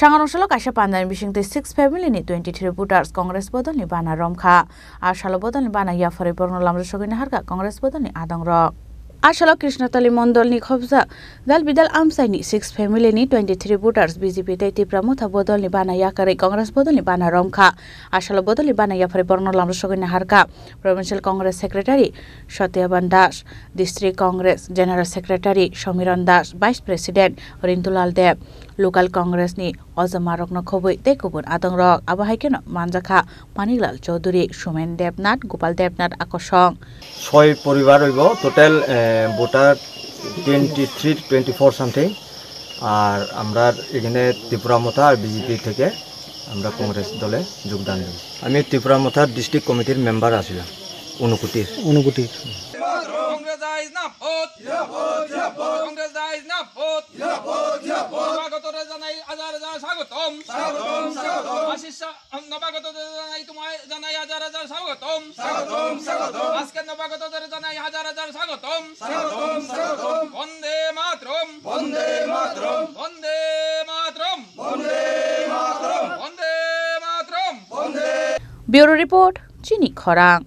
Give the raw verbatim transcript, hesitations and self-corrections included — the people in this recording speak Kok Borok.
Sangarong salo kaisa pandani bisingtwi six family ni twenty three voters Congress bodolni bana romkha. A salo bodolni bana yapharwi borokno lamjak sogwi naharkha Congress bodolni adongrok. A salo Krishnatali mondolni khobjak Dalbidal amchaini six family ni twenty three voters B J P tei Tipra Motha bodolni bana yakarwi Congress bodolni bana romkha. A salo bodolni bana yapharwi borokno lamjak sogwi naharkha Provincial Congress Secretary Satyaban Das, District Congress General Secretary Somiron Das, Vice President Rintulal Deb, Local Congress ni ojamarokno khobwi tei kubun adongrok. Abo hai kheno manjakha Maniklal Chowdhury, Sumen Debnath, Gopal Debnath, Akosong. Soi poribar hoibo total, eh, voter twenty three, twenty four something. আর আমরা এখানে ত্রিপুরা মথা আর বিজেপি থেকে আমরা কংগ্রেস দলে যোগদান দেব। আমি ত্রিপুরা মথার ডিস্ট্রিক্ট কমিটির মেম্বার আছিলাম ঊনকোটির। ঊনকোটির। Congress is not vote. Congress is not vote. নবাগতরে জানাই হাজার হাজার স্বাগতম। আশিস শাহ, নবাগতদের জানাই তোমায় জানাই হাজার হাজার স্বাগতম। আজকে নবাগতদের জানাই হাজার হাজার স্বাগতম। বন্দে মাতরম। বন্দে মাতরম। বন্দে মাতরম। বন্দে মাতরম। Bureau Report, Chini Khorang.